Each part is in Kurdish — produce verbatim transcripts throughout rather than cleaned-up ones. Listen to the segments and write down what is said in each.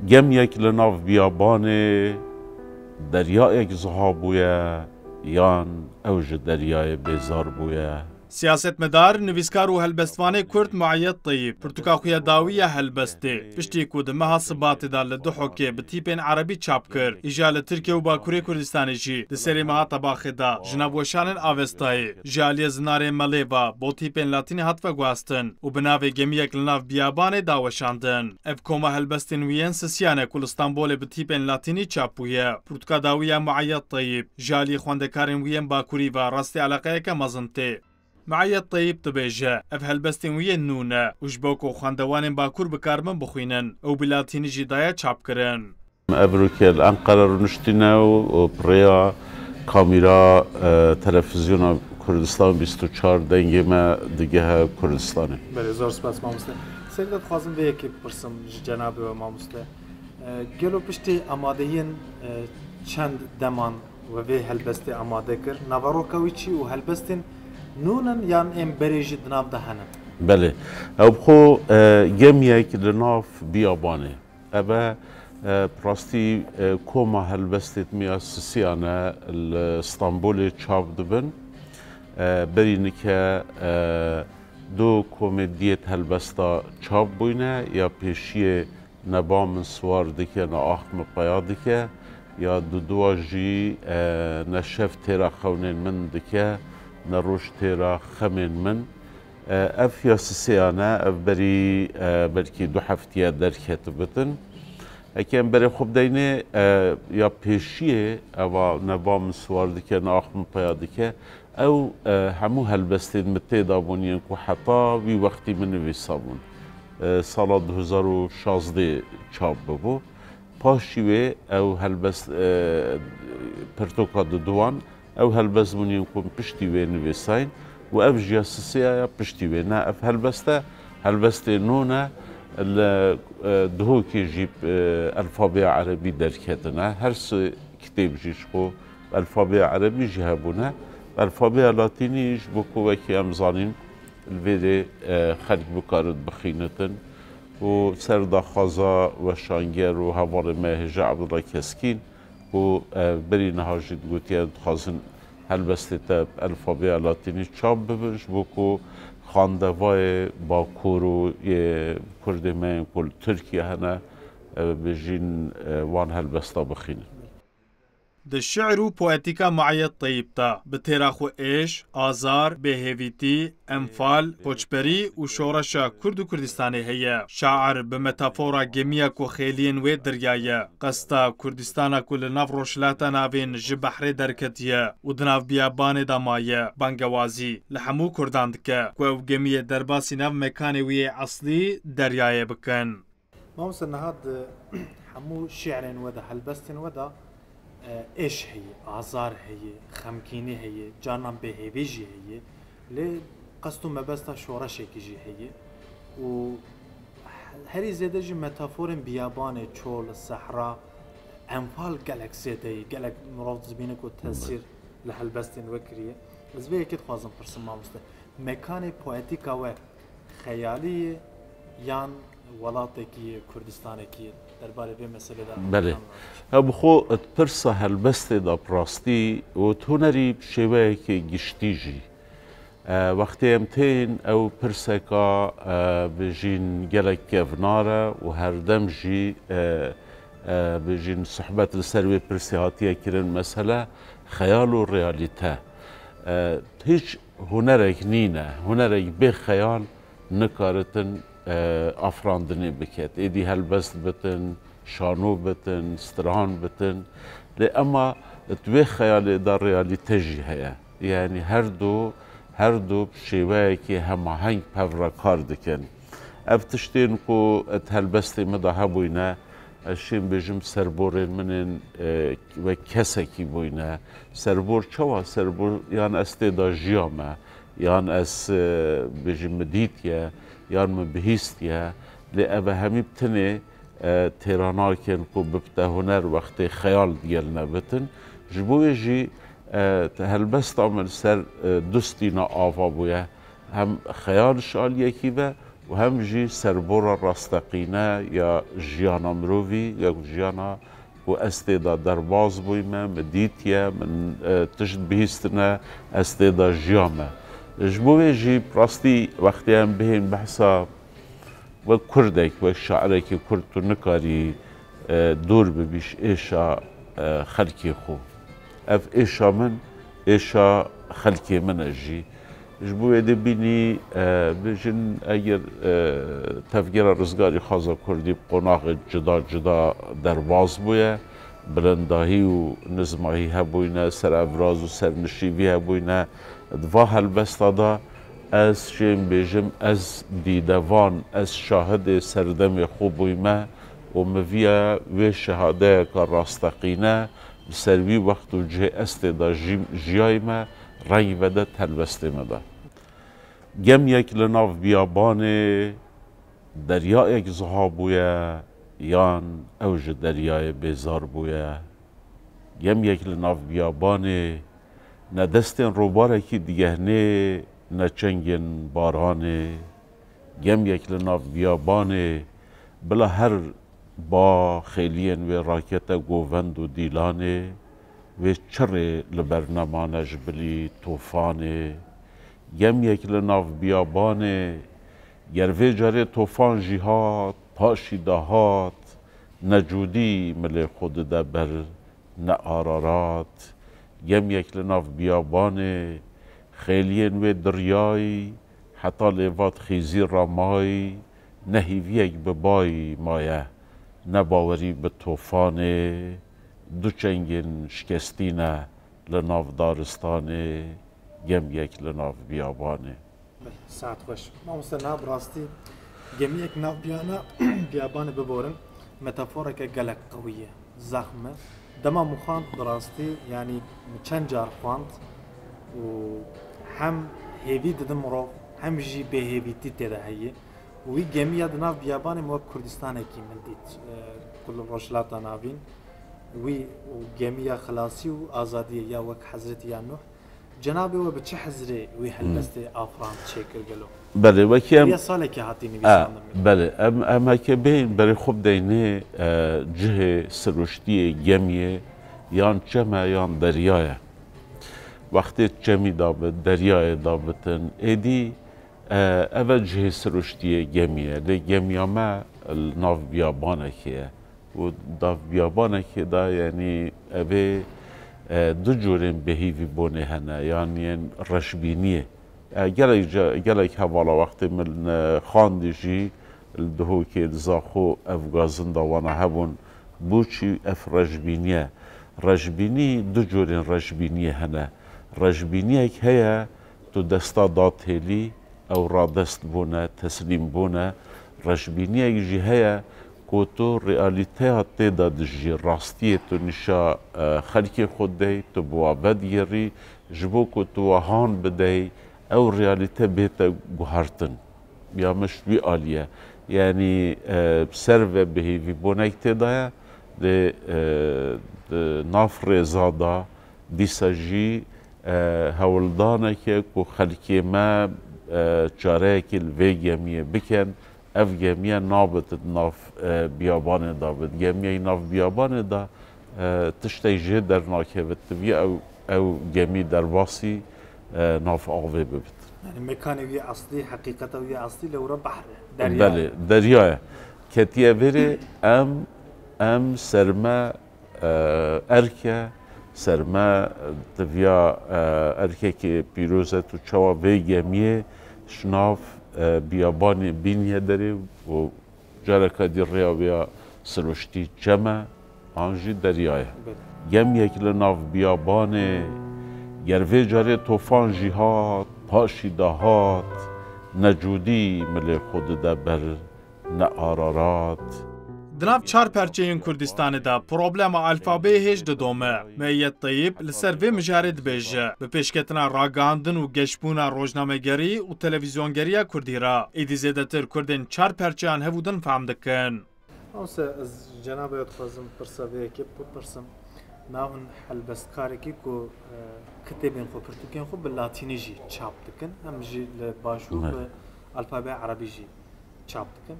Gemiyek li nav biyabanê deryayek ziha bûye yan ew ji deryayê bêzar bûye? Siyasetmedar, nivîskar û helbestvanê Kurd Mueyyed Teyîb pirtûka xwe ya dawî ya helbestê, piştî ku di meha Sibatê de li Duhokê bi tîpên erebî çap kir, îja li Tirkiye û Bakurê Kurdistanê jî di serê meha Tebaxê de ji nav weşanên Avestayê ji aliyê Zinarê Melê ve bo tîpên latînî hat veguhestin û bi navê Gemiyek li nav biyabanê da weşandin. Ev koma helbestên wî yên sisiyane ku li Stenbolê bi tîpên latînî çap bûye. Pirtûka dawî ya Mueyyed Teyîb ji aliyê xwendekarên wî yên Bakurî ve rastî eleqeyeke mezin tê. Mueyyed Teyîb dibêje, ev helbestên wî yên nû ne û ji bo ku xwendevanên Bakur bikaribin bixwînin, ew bi latînî jî daye çapkirin. Evroke li Enqere rûniştîne û, û bi rêya kamîra, e, televîzyona Kurdistan bîst û çar dengê me digehe Kurdistanê. Belê, zor spas mamoste. Serî de dixwazim vê yekê bipirsim ji cenabê we mamoste. E, gelo piştî amadehiyên, e, çend deman we vê helbestê amade kir, naveroka wî çi û helbestên nû ne yan ên berê jî di nav de hene? Belê. Ew bi xwe, e, gemiyek li nav biyabanê. Ev e, e, bi rastî, e, koma helbestê din ya sisiyane li Stenbolê çap dibin. E, berî nike, e, du komê diyê di helbesta çap bûyne, ya pêşiyê Neba min siwar dike, ne ax min peya dike, ya dudua jî, e, ne şev têra xewnên min dike, ne roj têra xemên min. E, ev ya sisêyan e, ev berî, e, belkî du heftiye derketibitin. Eke em berê xwe bideynê, e, ya pêşiyê, eva neba min siwar dike, ne ax min peya dike, ew, e, hemû helbestên min tê de bûn yên ku heta wî wextî min nivîsabûn. E, sala du hezar û şazdeh çap bibû. Paşî wê ew helbest, e, pirtûka diduwan, ew helbest bûn yên ku piştî wê nivîsayîn û ev jî ya sisêya ya piştî wê. Ne, ev helbest e, helbestê nû ne, li, e, Duhokê jî, e, elfabeya erebî derketine. Her sê kitêb jî ji xwe elfabeya erebî jî hebûne. Elfabeya latînî ji bo ku wekî em zanîn, li vê rê, e, xelk bikarin bixînitin û ser daxwaza weşanger û hevalê me hêja Abdullah Keskîn ku, e, berî niha jî digotiye dixwazin helbestê te bi elfabeya latînî çap bibin, ji bo ku xwendevayê Bakur û yê Kurdê me yên ku li Tirkiye hene, e, bijîn, e, wan helbesta bixînin. Di şi'r û poetîka Mueyyed Teyîb de bi têra xwe êş, azar, bêhêvîtî, enfal, koçberî û şoreşa Kurd û Kurdistanê heye. Şair bi metafora gemiya ku xêliyên wê derya ye, qesta Kurdistana ku li nav Rojhilata Navîn ji behrê derketiye û di nav biyabanê de maye, bangewazî li hemû Kurdan dike ku ew gemiyê derbasî nav mekanê wî yê eslî deryayê bikin. Mamoste, niha di hemû şi'rên we de, helbestên we de, e, êş heye, azar heye, xemgînî heye, carinan bêhêvî jî heye. Lê qest û mebesta şoreşekî jî heye. Û herî zêde jî metaforên biyabanê, çol, sehra, enfal gelek zêde ye. Gelek mirov dibîne ku tesîr li helbestên we kiriye. Ez vê yekê dixwazim pirsim, mamoste. Mekanê poetîka we xeyalî ye yan welatekî ye, Kurdistanekî ye? Derbarê vê meselê de Belê. Ew bi xwe di pirsa helbestê de bi rastî û di hunerî bi şêweyekê giştî jî. E, wextê em tên ew pirseka, e, bijîn gelek kevnar e û herdem jî, e, e, bijîn sohbet li ser wê pirsê hatiye kirin, mesele xeyal û realîte. E, hîç hunerek nîne, hunerek bê xeyal nikaritin, e, afirandinê biket. Êdî helbest bitin, şano bitin, stran bitin. Lê ema di wê xeyalê de realîte jî heye. Yanî her du, her du bi şêweyekê hemaheng bi hev re kar dikin. Ev tiştên ku di helbestê min de hebûyne, ez şêm bêjim serborên min ên, e, wek kesekî bûyne. Serbor çawa? Serbor yan ez tê de jiyame, yan ez, e, bêjim min dîtiye, yan min bihîstiye. Lê ev hemî bi tinê, e, têra nakin ku bibite huner wextê xeyal digel nebitin. Ji bo wê jî, e, helbesta min li ser, e, du stîna ava bûye. Hem xeyal ji aliyekî ve û hem jî serbora rasteqîne ya jiyana mirovî, ya jiyana ku ez tê de derbas bûyme, min dîtiye, min, e, tişt bihîstine, ez tê de jiyame. Ji bo wê jî bi rastî wextê em bihên behsa wek Kurdek, wek şairekî Kurd tu nikarî, e, dûr bibî ji êşa, e, xelkê xwe. Ev êşa min, êşa xelkê min e jî. Ji bo wê dê bînî, e, bijin eger, e, tevgera rizgarî xaza Kurdî bi qonaxê cida cida derbas bûye, bilindahî û nizmahî hebûyne, serevraz û sernişîvî hebûyne, di va helbesta de ez şêm bêjim, ez dîdevan, ez şahidê serdemê xwe bûyme û min viya wê şehadeyeka rasteqîne li ser wî wext û cihê ez tê de jî-, jiyayî me, reng vede helbestê me de. Gemyek li nav biyabanê, deryayek ziha bûye, yan ew ji deryayê bêzar bûye? Gemyek li nav biyabanê, ne destên robarekî digehnê, ne çengên baranê. Gemyek li nav biyabanê, bila her ba xêliyên wê rakete govend û dîlanê, wê çi rê li ber nemane ji bilî tofanê. Gemyek li nav biyabanê, ger vê carê tofan jî hat, paşî dahat, ne Cûdî milê xwe dide ber, ne Ararat. Gemyek li nav biyabanê, xêliyên wê diryayî, heta lêvat xîzî ramayî, ne hîviyek bi bayî maye, ne bawerî bi tofanê. Du çengên şikestî ne li nav daristanê, gemyek li nav biyabanê. Saet xweş. Mamoste, niha bi rastî gemiyek nav biyana, biyabanê biborin, metaforeke gelek qewî ye. Zexm e. Dema min xwend bi rastî, yanî min çend car xwend û hem hêvî didin mirov, hem jî bêhêvîtî tê de heye. Û wî gemiya di nav biyabanê min wek Kurdistanekî min dît, e, ku li Rojhilata Navîn. Wî û gemiya xilasî û azadiyê ya wek Hezretî ya Nuh. Cenabê we bi çi hizrê wî helbestê afirand çêkir gelo? Belê, wekî em Vêya salekî hatî E, nivîsandin. Belê, em, em heke bêyîn berê xwe bideyne, e, cihê siruştiyê gemiyê yan çem e yan derya ye. Wextê çemî dabit, deryayê dabitin, êdî, e, ev e cihê siruştiyê gemiyê. Lê gemiya me li nav biyabanekê ye. Û nav biyabanekê de, yanî, evê, e, du cûrên bêhîvîbûnê hene, yan yên reşbîniyê. E, gelek ca-, gelek hevala wextê min, e, xwendî jî li Duhokê, li Zaxo ev gazinda wana hebûn. Boçî ev reşbîniye? Reşbînî, du cûrên reşbîniyê hene. Reşbîniyek heye, tu desta datêlî, ew radest bûne, teslîm bûne. Reşbîniyek jî heye ku tu realîteya tê de dijî, rastiyê tu nîşa, e, xelkê xwe didey, tu bi wa vedigirî, ji bo ku tu wa han bidey, ew realîte bête guhertin. Ya min ji wî alî ye. Yanî, e, bi ser ve bihêvîbûnek tê de ye, lê, e, di nav rêza de dîsa jî, e, hewldaneke ku xelkê me, e, çareyekê li vê gemiyê bikin. Ev gemiye nabit di nav, e, biyabanê de bit. Gemiyek nav biyabanê de, e, tiştek jê dernakevit. Divê ew, ew gemî derbasî, e, nav avê bibit. Yanî mekanê wî eslî, heqîqeta wî eslî li wira behr e, derya ye. Belê, derya ye. Ketiye vêrê em, em ser me, e, erk e, ser me diviya, e, erkekê pîroz e, tu çawa vê gemiyê ji nav, e, biyabanê bîniye derê û careka dî rêya wê ya siruştî çem e, an jî derya ye. Belê. Gemiyek li nav biyabanê, ger vê carê tofan jî hat, paşî dahat, ne Cûdî milê xwe dide ber, ne Ararat. Di nav çar perçeyên Kurdistanê de problema alfabeyê hêj didome. Meyyet Teyîb li ser vê mijarê dibêje, bi pêşketina ragihandin û geşbûna rojnamegerî û televîzyongeriya kurdî re, êdî zêdetir Kurdên çar perçeyan hev û din fehm dikin. Mamoste, ez ji cenabê we dixwazim pirsa vê yekê bipirsim. Navin helbestkarekî ku, e, kitêbên xwe, pirtûkên xwe bi latînî jî çap dikin, em jî li başûr Evet. bi alfabeya erebî jî. çap dikin.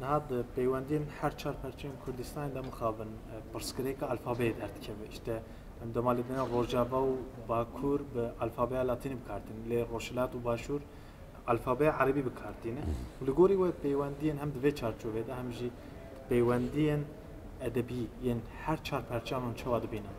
Niha di peywendiyên her çar perçeyên Kurdistanê de mixabin, e, pirsgirêka alfabeyê derdikeve. Îşte, em dema lê dînin Rojava û Bakur bi alfabeya latînî bi kar tînin. Lê Rojhilat û Başûr alfabeya erebî bi kar tînin. Û li gorî we peywendiyên hem di vê çarçovê de hem jî peywendiyên edebî yên her çar perçeyan hûn çawa dibînin?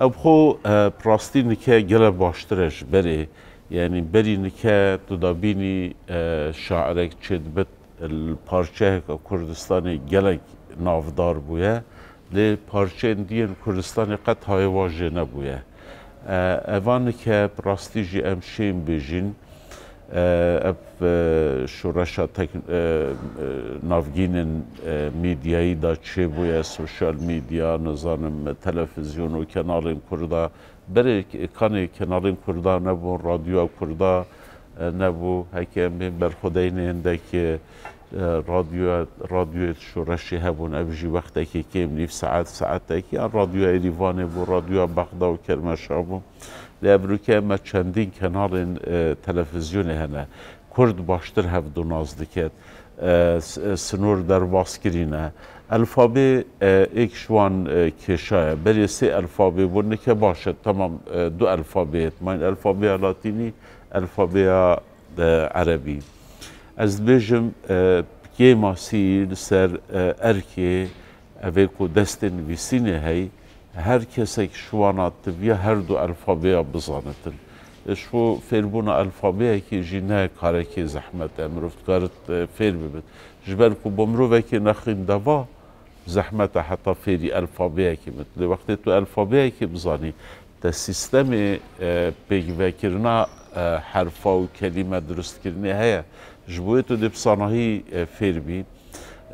Ew xwe, e, bi rastî nike gele baştir e ji berê. Yanî berî nike tu dabînî, e, şairek çêdibit li parçeyeke Kurdistanê gelek navdar bûye. Lê parçeyên diyên Kurdistanê qet hayê wan jê nebûye. E, eva nike bi rastî jî em şên bêjîn, e, ev, e, şoreşa tek-, e, e, navgînên, e, medyayî da çêbûye, sosyal medya, nizanim, televîzyon û kenalên Kurda. Berê kanê kenalên Kurda nebûn, radyoya Kurda, e, nebû. Heke em bên berxwedayînê hindek, e, radyoya, radyoyê şoreşê hebûn, ev jî wextekî kêm, nîv saet, saetekî, yan radyoya Êrîvanê bû, radyoya Bexda û Kermeşa bû. Lê evroke me çendîn kenalên, e, televîzyonê hene. Kurd baştir hevdu nas diket. E, s-, e, sinor derbas kirîne. Elfabê, e, êk ji wan, e, kêşa ye. Berê sê elfabê bûn, nike baş e, temam, e, du elfabê ye. Mayîn elfabeya latînî, elfabeya, e, erebî. Ez dibêjim, e, kêmasî li ser, e, erkê, evê ku destê nivîsînê hey, her kesek ji wana tiviya her du elfabeya bizanitin. E, ji bo fêrbûna elfabeyekê jî ne karekê zehmet e, mirov dikarit, e, fêr bibit. Ji ber ku bo mirovekê nexwîn deva, zehmet e heta fêrî elfabeyekê bit. Lê wextê tu elfabeyekê bizanî, te sîstemê, e, pêkvekirina, e, herfa û kelîme dirustkirinê heye. Ji bo wê tu dê bi sanahî, e, fêr bî.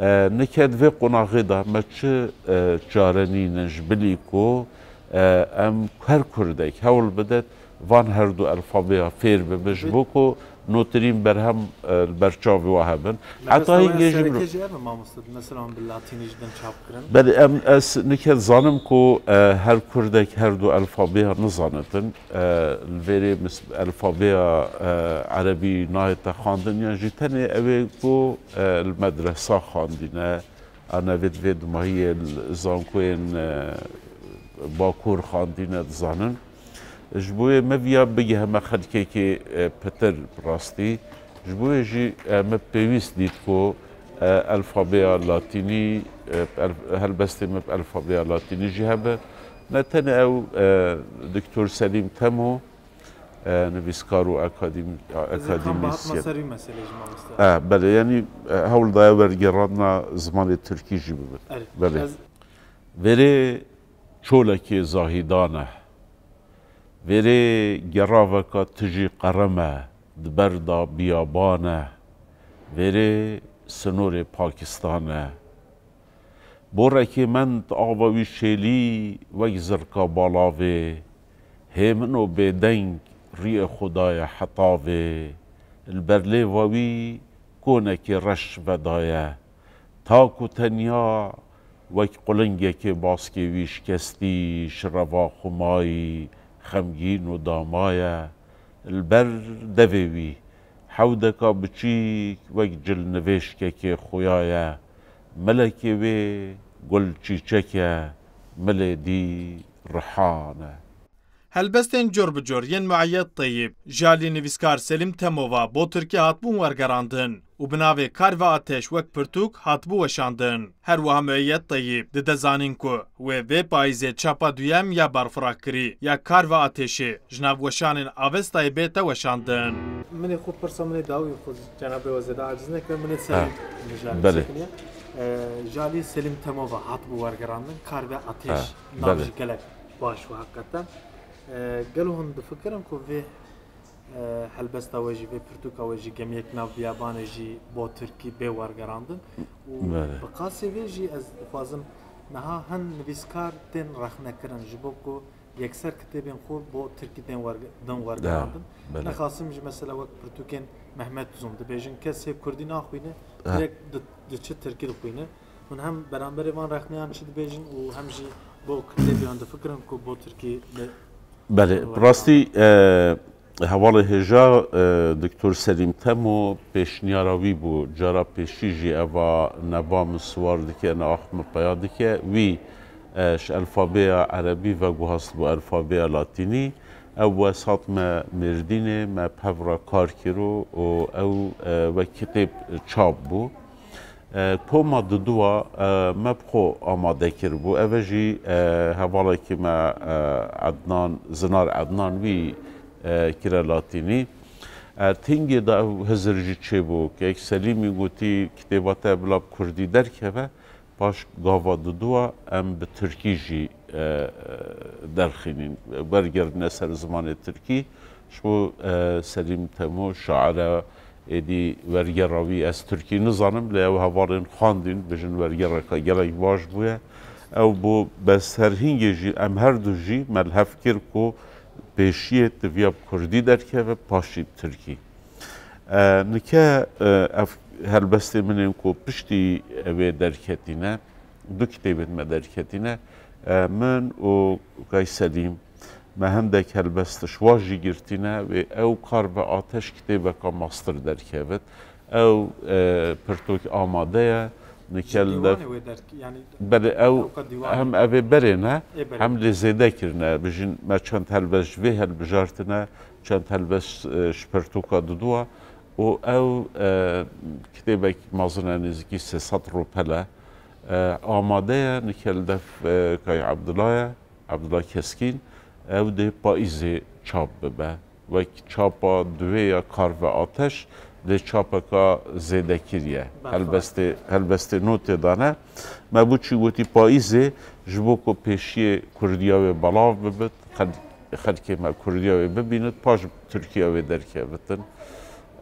E, nike di vê qonaxê de me çi, e, çare nînin ji bilî ku, e, em her kurdek hewl bidet van her du elfabeya fêr bibe, ji bo ku nûtirîn berhem, e, li ber çavê we hebin. Heta hingê jî mirov- Sereke jî ev e, mamoste, mesela hûn bi latînî ji din çap kirin? Belê, em, ez nike dizanim ku, e, her kurdek her du elfabeya nizanitin. E, li vêrê mis-, elfabeya, e, erebî nayête xwendin, yan jî tenê ew ê ku, e, li medresa xwendîne, an ev ê di vê dimahiyê li zankoyên, e, Bakur xwendîne dizanin. Ji bo yê me viya bigiheme xelkekê, e, pitir bi rastî. Ji bo yê jî, e, me pêwîst dît ku, e, elfabeya latînî, e, el-, helbestê me bi elfabeya latînî jî hebe. Ne tenê ew, e, Doktor Selîm Temo, e, nivîskar û akadîm-, Ez ê kam akademîsyen. Bihatma ser wî meselê jî, mamoste. E, belê, yanî, e, hewl daye wergerandina zimanê tirkî jî bibin. Erê. Belê. Ez Verê çolekê Zahîdan e. Verê geraveka tijî qerem e, di ber de biyaban e. Verê sinorê Pakistan e. Borekê mend ava wî şêlî wek zirka balavê. Hêmin û bêdeng riyê xwe daye hetavê. Li ber lêva wî konekê reş vedaye. Tak û tenya wek qulingekê baskê wî şikestî, şireva xumayî, xemgîn û damaye. Li ber devê wî hewdeka biçîk wek cilnivêşkekê xuya ye. Milekê wê gul çîçek e, milê dî rihan e. Helbestên cor bi cor yên Mueyyed Teyîb ji alî nivîskar Selîm Temova bo tirkî hatibûn wergerandin û bi navê Kar ve Ateş wek pirtûk hatibû weşandin. Her wiha Mueyyed Teyîb dide zanîn ku wê vê payîzê çapa duyem ya berfirehkirî ya Kar ve Ateşê ji nav weşanên Avestayê bête weşandin. Min ê xwe pirsa min ê dawî xwe cenabê we zêde aciz neke, min ê ser Ha. mijarê Belê. çêkiriye. Ee, ji alî Selîm Temova hatibû wergerandin, Kar ve Ateş Ha. nav Belê. jî gelek baş bû heqîqeten. E, gelo hûn difikirin ku vê, e, helbesta we jî, vê pirtûka we jî Gemiyek Nav Biyabanê jî bo tirkî bê wergerandin? Û Belê. bi qasê vê jî ez dixwazim, niha hin nivîskar tên rexnekirin ji bo ku yekser kitêbên xwe bo tirkî tên werge-, din wergerandin. Belê. Nexasim jî mesela wek pirtûkên Mehmet Zûm dibêjin, kes hê kurdî naxwîne, Ha. direkt di-, diçe tirkî dixwîne. Hûn hem beramberê van rexneyan çi dibêjin û hem jî bo kitêbê hûn difikirin ku bo tirkî bi Belê, bi rastî, e, Hevalê hêja, e, Doktor Selîm Temo pêşniyara wî bû. Cara pêşî jî eva neba min siwar dike, ne ax min peya dike. Wî, e, ji elfabeya erebî veguhast bû elfabeya latînî. Ew wes hat me Mêrdînê, me bi hev re kar kiro û ew, e, wek kitêb çap bû. E, koma duduwa, e, me bi xwe amade kiribû. Ev e jî, e, hevalekî me, e, Ednan, Zinar Ednan wî, e, kire latînî. E, tingê de ew hizir jî çêbû. Kek Selîmî gotî, kitêba te bila bi kurdî derkeve, paş gava duduwa em bi tirkî jî, e, e, derxînîn. Wergerine ser zimanê tirkî. Ji bo, e, Selîm Temo şair e, êdî wergera wî ez tirkî nizanim, lê ew hevalên xwendîn, bijin wergereka gelek baş bûye. Ew bû, bes her hingê jî, em her du jî me li hev kir ku pêşiyê diviya bi kurdî derkeve, paşî bi tirkî. E, nike, e, ev helbestê min ên ku piştî ew ê derketîne, du kitêbên me derketîne, e, min û Kay Selîm, me hindek helbest ji wa jî girtîne, wê ew Kar ve Ateş kitêbeka mastir derkevit. Ew, e, pirtûk amade ye, nike li def-, Dîwanê wê derk-, yanî belê ew ewka dîwanê. Hem ev ê berê ne, Ê berê. Hem lê zêde kirine. Bijin me çend helbest ji vê hilbijartine, çend helbest, e, ji pirtûka duduwa. Û ew, e, kitêbek mezin e, nêzîkî sê sed rûpel e. E, amade ye, nike li def, e, Kay Abdullah ye, Abdullah Keskîn. Ew dê payîzê çap bibe. Wek çapa duwê ya Kar ve Ateş, lê çapeka zêdekirî ye. Berfa. Helbestê, helbestê notê dane. Me bû çi gotî payîzê, ji bo ku pêşiyê kurdiya wê belav bibit, xel-, xelkê me kurdiya wê bibînit, paş tirkiya wê derkevitin.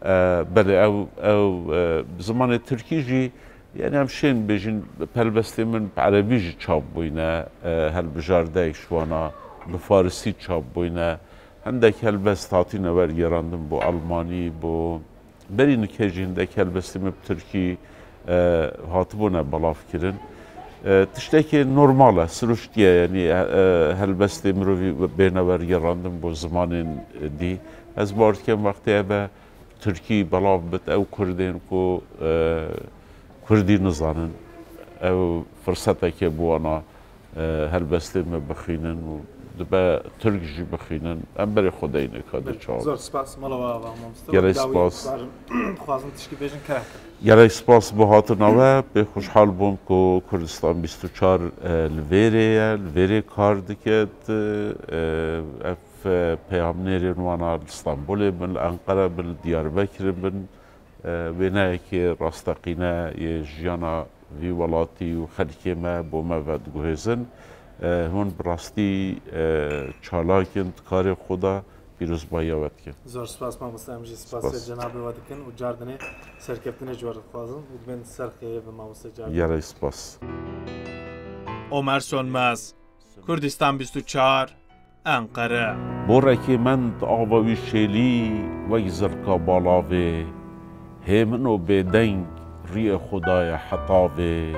E, belê ew, ew, e, zimanê tirkî jî, yanî em şên bêjin, helbestê min bi erebî jî çap bûyne, e, helbijardeyek ji wana bi farisî çap bûyne. Hindek helbest hatine wergerandin bo almanî, bo berî nike jî hindek helbestê min bi tirkî, e, hatibûne belav kirin. E, tiştekê normal e, siruştiye, yanî, e, helbestê mirovî bêne wergerandin bo zimanên, e, dî. Ez bawer dikim wextê eve tirkî belav bit, ew kurdên ku, e, kurdî nizanin, ew firseteke bo wana, e, helbestê me bixînin û dibe tirk jî bixînin. Em berê xwe deyne ka Belê. Diçav. Zor spas, mala we ava, mamoste. Gelek Wek dawî spas. Dixwazin tişkî bêjin, kerem. Gelek spas bo hatina we. Pê xweşhal bûm ku Kurdistan bîst û çar, e, li vêrê ye, li vêrê kar diket. E, ev, e, peyamnêrên wana li Stenbolê bin, li Enqere bin, li Diyarbekirê bin. E, wêneyekê rasteqîne yê jiyana vî welatî û xelkê me bo me vediguhêzin. E, hûn bi rastî, e, çalak in di karê xwe de, pîrozbahiya we dikin. Zor spas mamoste, em jî spasê Spas. Cenabê we dikin û cardinê serkeftinê ji we re dixwazin û dibên ser xêrê bi mamoste cardinê. Gelek spas. Omer Sönmez, Kurdistan bîst û çar, Enqere. Bo rekê mend ava wî şêlî wek zirka balavê. Hêmin û bêdeng riyê xwe daye hetavê.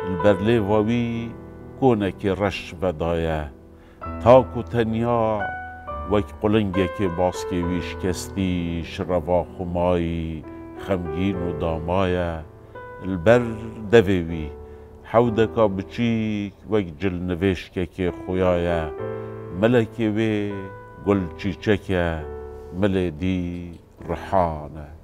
Li ber lêva wî konekê reş vedaye. Tak û tenya wek qulingekê baskê wî şikestî, şireva xumayî, xemgîn û damaye. Li ber devê wî hewdeka biçîk wek cilnivêşkekê xuya ye. Melekê wê gul çîçek e, milê dî rihan e.